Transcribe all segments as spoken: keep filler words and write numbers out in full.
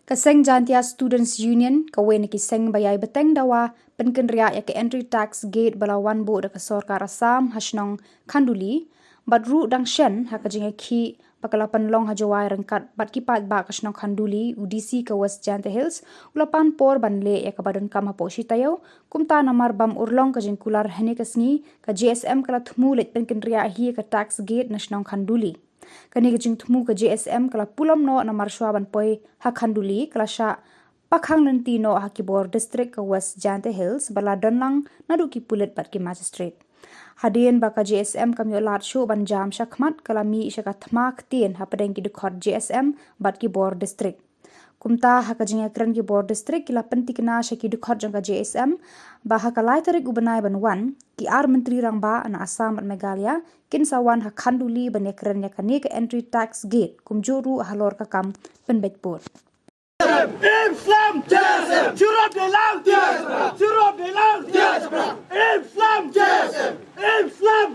Ka seng Jaintia Students Union, kawei na ki seng ba ïai bteng dawa pynkynriah ïa ka entry tax gate ba la wan buh da ka sorkar Assam ha shnong Khanduli, bad ruh dang shen ha ka jingïakhih ba ka la pynlong ha Jowai ryngkat bad ki paidbah ka shnong Khanduli, u D C ka West Jaintia Hills u la pan por ban leh ïa kaba donkam hapoh shi taïew, kumta namar bam urlong ka jingkular hynne ka sngi, ka J S M ka la thmu leit pynkynriah hi ïa ka tax gate na shnong Khanduli. Kane ka jingthmu ka J S M ka la pulom noh namar shwa ban poi ha Khanduli ka la shah pakhang lynti noh ha ki bor district ka West Jaintia Hills ba la don lang naduh ki pulit bad ki magistrate. Hadien ba ka J S M kam ïoh lad shuh ban jam shakhmat, ka la mih sha ka thma ktien hapdeng ki dkhot J S M bad ki bor district. Kumta ha ka jingïakren ki bor district ki la pynthikna sha ki dkhot jong ka J S M ba ha ka lai tarik u bnai ban wan, ki ar myntri rangbah na Assam bad Meghalaya kin sa wan ha Khanduli ban ïakren ïa kane ka entry tax gate, kumjuh ruh halor ka kam pynbeit pud. Im Slem! Chirop Dilang! Chirop Dilang! Im Slem! Im Slem!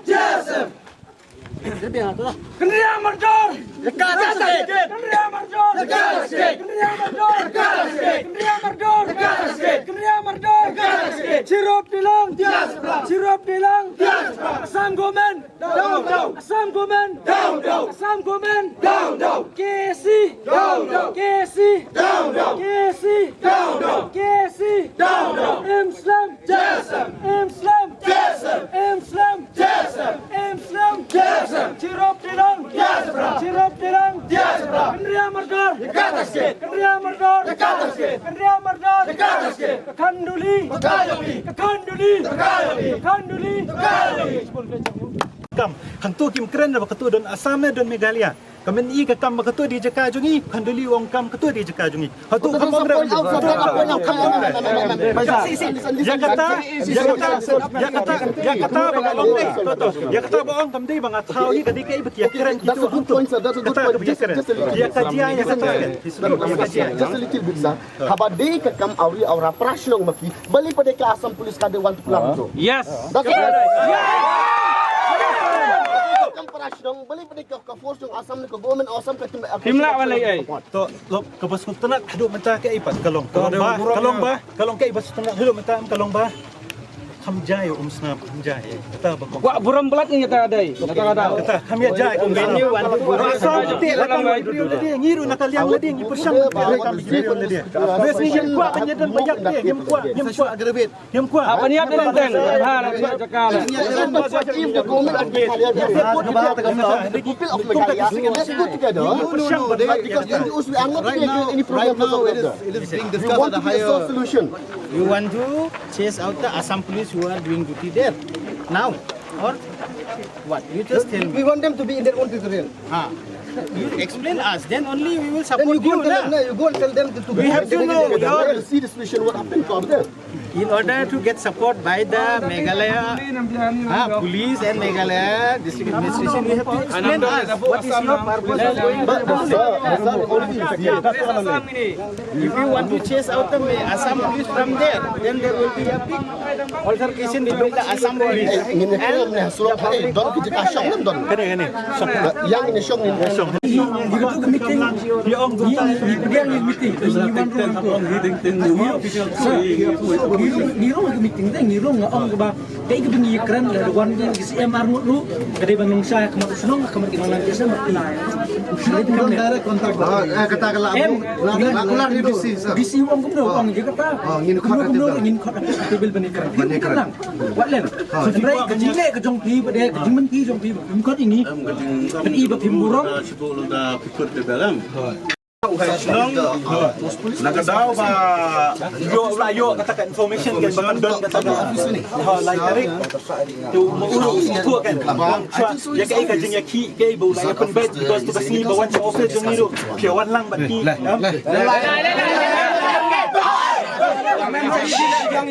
Kynriah mardor! Kynriah mardor! Kynriah mardor! Kynriah mardor! Kynriah mardor! Chirop Dilang! Chirop Dilang! Assam government! Down, down! Assam government! Down, down! Assam government! Down, down! K C! Down, down! K C! Down, down! K C! Down, down! K C! Down, down! Im Slem! J S M! Im Slem! J S M! Im Slem! J S M! Im Slem! J S M! Chirop Dilang! J S M! Chirop Dilang! J S M! Kynriah mardor! Kata sket! Kynriah mardor! Kata sket! Kynriah mardor! Kata sket! Ka Khanduli! Ka Khanduli! Ka Khanduli! Ka Khanduli! Kam, hangto kim kren ba kato don Assam ne don Meghalaya. Ka myn-i ka kam ba kato dei jaka jong ngi, Khanduli u ong kam kato dei jaka jong ngi. Hangto kam ba ong. Ïa kata, ïa kata, ïa kata, ïa kata ba nga ong dei, kato. Ïa kata ba ong kam dei ba nga thaw hi, ka dei kaei ba ki ïakren kito hangto. Kata ka ba ïakren. Ïa ka jia, ïa kata. Just a little bit, sir. Haba dei ka kam awria awra, para shnong ma ki, balei pat de ka Assam Police ka dei wan tuklar hangto? Yes. That's right. Kam para shnong, balei pat de ka, ka force jong Assam ne ka government Assam ka tim, ka tim lah balei ai. To, lo, kaba sngewtynnat haduh mynta kaei pat ka long. Ka long ba, ka long ba, ka long kaei ba sngewtynnat haduh mynta ka long ba. Kham jai um sngap, kham jai. Kata ba kong. Kwah burom blat ngi kata dei. Kata kata. Kata kham ïa jai um sngap. Asam te la kam ngi ruh na ka liang lade ngi pyrshang. Bes ngi ngim kwah ban ïadon ba ïap te, ngim kwah, ngim kwah. Ngim kwah. Apa niat dia tentang? Ha, nak buat cakap lah. If the government of Meghalaya, the people of Meghalaya, let's go together. Because in the O C we are not creating any problem for the weather. It is being discussed at a higher. We want to sort solution. You want to chase out the Assam police who are doing duty there now, or what? You just tell me. We want them to be in their own territory. Ah, you explain us, then only we will support you, na? Then you go and tell them, no, you go and tell them to, to go and see the situation, what happened to them. We have to know your. In order to get support by the Meghalaya, ah, police and Meghalaya district administration, we have to explain us what is your purpose of going to. But, but, sir, sir, already here. If you want to chase out the Assam police from there, then there will be a big altercation between the Assam police and the public. Kane, kane. Yang ini shong ini. Ngi rung ka meeting, ngi rung ka meeting, ngi rung nga ong kaba kaei kaba ngi kren la wan ka C M ar ngut ruh ka dei ban long shai ka mat shnong ka mat ki nonglan ka shnong. Direct contact. Kata ka la. Em, la kular ni D C, sir. D C ong kumno, ong je kata. Ngin khot kumno, ngin khot ka table ban kren. Ban kren. Wat len. Ka jingleh ka jong phi ba dei ka jingmynti jong phi ba phi khot ini. Phi ba phi burom. Shnong, na ka daw ba ïoh la ïoh kata ka information kan ba kan don kata ka office ni. Ha, lai tarik. Tu ma uru tu kan. Ïa kaei ka jingïakhih kaei ba u la ïa pynbeit because tu ka sngi ba wan sha office jong ngi ruh. Phi wan lang bad ki.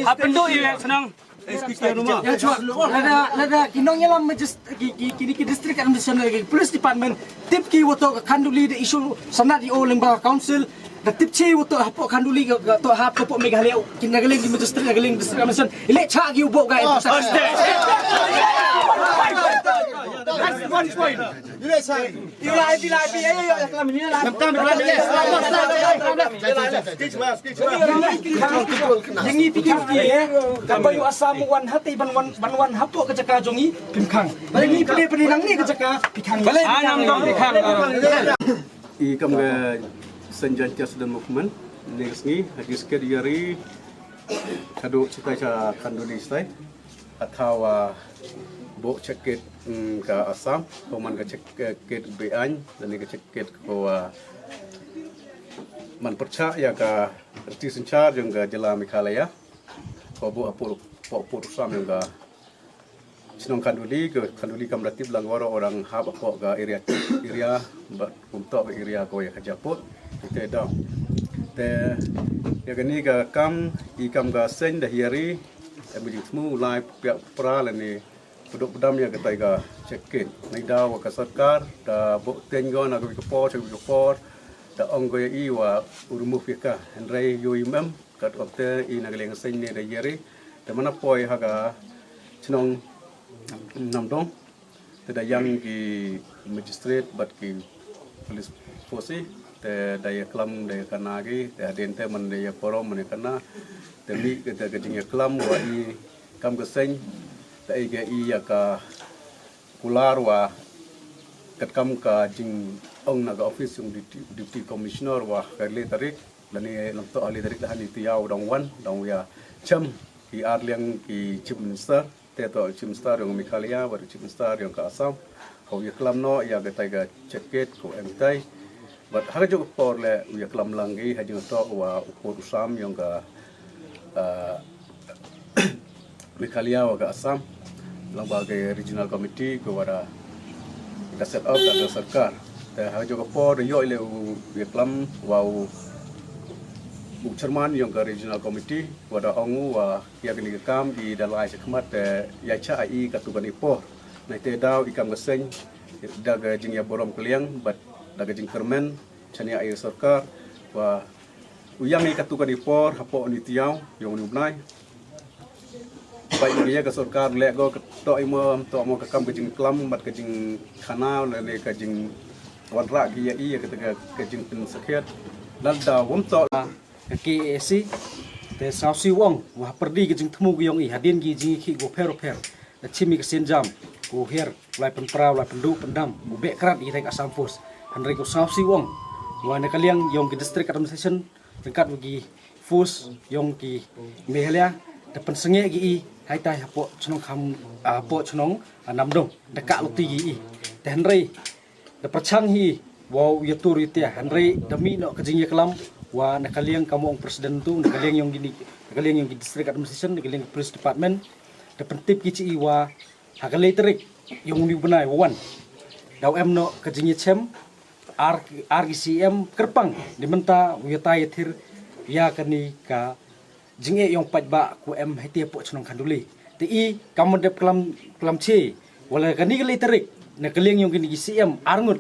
Hapynduh ïa shnong. Lada, lada ki nongïalam majis-, ki, ki, ki, ki district administration, ki police department, tip ki wa toh ka Khanduli da issue sanad ïa u lyngba ka council, da tip ki wa toh hapoh Khanduli ka, ka toh hap hapoh Meghalaya, ki na ka liang ki magistrate, na ka liang district administration, i leh chah ki u bok gai. That's one point. Ïa ngi phi khang, ïa ngi phi khang, eh, kaba ïa u Assam u wan hangtei ban wan, ban wan hapoh ka jaka jong ngi, phim khang. Ïa ngi phi dei phi nangne ka jaka, phi khang. Balei phi khang? I kam ka Saint John Church dan movement, ne ka sngi, ha district Ïari, haduh chitai cha Khanduli stai. Hathau, ah, buh check gate, mm, ka Assam, ko man ka check gate be-aiñ, lane ka check gate ko, ah, man pyrchah ïa ka riti synshar jong ka jylla Meghalaya. Ko buh hapoh, hapoh, hapoh ruh sam jong ka chnong Khanduli, ka Khanduli kam da tip lang, waroh orang hap hapoh ka area, area, bad kumto ka area ko ïa ka japut. Te dang. Te ïa kane ka kam, i kam ka seng da Ïari, em jingthmu lai pia pra lane pduk pdam ïa katai ka check gate. Nai da wa ka sorkar da buh teng ko na ka wi ka por, ka wi ka por, da ong ko ïa i wa u remove ïa ka. Hynrei ïoh i mem, kat okte i na ka liang seng ne da Ïari. Te mana poi ha ka chnong Namdong. Te da ïang ki magistrate bad ki police force, te da ïa klam, da ïa kana ki, te hadien te man da ïa parom, man ïa kana, te mih ka, te ka jingïaklam wa i kam ka seng, te ai ka i ïa ka kular wa katkam ka jingong na ka office jong deputy, deputy commissioner wa ka le tarik, lane lam to le tarik da hani tu ïa u dang wan, dang ïa chem ki ar liang ki chief minister. Te to Chief Minister jong Meghalaya bad Chief Minister jong ka Assam. Ka u ïaklam noh ïa katai ka check gate ko em tai. Bad ha ka juk por le u ïaklam lang ki ha jingto wa u pud u sam jong ka, ah, Meghalaya wa ka Assam. Lang ba ka regional committee ko wa da ka set up da ka sorkar. Te ha ka juk por ïoh le u ïaklam wa u, u chairman jong ka regional committee wa da ong u wa ïa kane ka kam i da lai shakhmat te ïa cha i katto katne por. Nai te daw i kam ka seng da ka jingïaborom kylliang bad da ka jingkyrmen chania i sorkar wa u ïang i katto katne por hapoh ni tiaw ïong ni u bnai. Bai ïa ka sorkar leh ko to i mo to mo ka kam ka jingklam bad ka jingkhana lane ka jingwanrah ki ïa i ïa ka, ka jingpynsakhiat. Lada wam to ka K A A C, te sngewsih u ong wa ha pyrdi ka jingthmu ka ïong i hadien ki jingïakhih ko pher pher, da chim i ka sienjam ko her, u lai pynpra, u lai pynduh pyndam, u beh krad i ka Assam Force. Hynrei ko sngewsih u ong wa na ka liang ïong ki District Administration ryngkat wa ki force ïong ki Meghalaya, da pynsangeh ki i haitai hapoh chnong kham, ah, hapoh chnong, ah, Namdong, da kah luti ki i. Te hynrei da pyrchang hi wa u ïatur ïatia, hynrei da mih noh ka jingïaklam wa na ka liang ka mong president tu, na ka liang ïong ki ni, na ka liang ïong ki District Administration, na ka liang Police Department, da pyntip ki chi i wa ha ka le tarik ïong ni u bnai wa wan, daw em noh ka jingïachem ar, ar ki C M kyrpang, ni mynta u ïatai ïathir ïa kani ka jingeh ïong paidbah ko em haitai hapoh chnong Khanduli. Te i kam dep klam, klam che wa la kani ka le tarik na ka liang ïong kini ki C M ar ngut,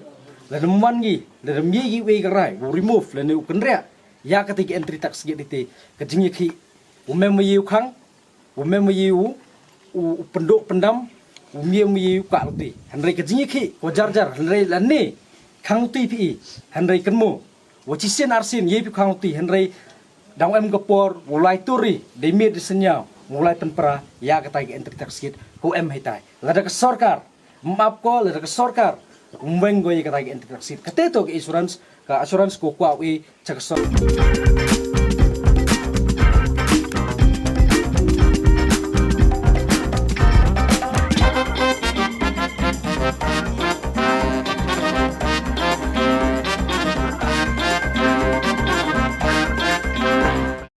la nam wan ki, la nam ïa ki wei ka rai u remove lane u kynriah ïa katai ka entry tax gate te ka jingïakhih u mem ïa u khang, u mem ïa u, u, u pynduh pyndam, u mem ïa u kah luti. Hynrei ka jingïakhih ko jar jar, hynrei lane khang luti phi i, hynrei kynmo wa chi sien ar sien ïa phi khang luti, hynrei dang em ka por u lai turi dei miet dei sñiaw u lai pynpra ïa katai ka entry tax gate ko em haitai. Lada ka sorkar map ko, lada ka sorkar um weng ko ïa katai ka entry tax gate, kate to ka assurance, ka assurance ko kwah u i cha ka sorkar.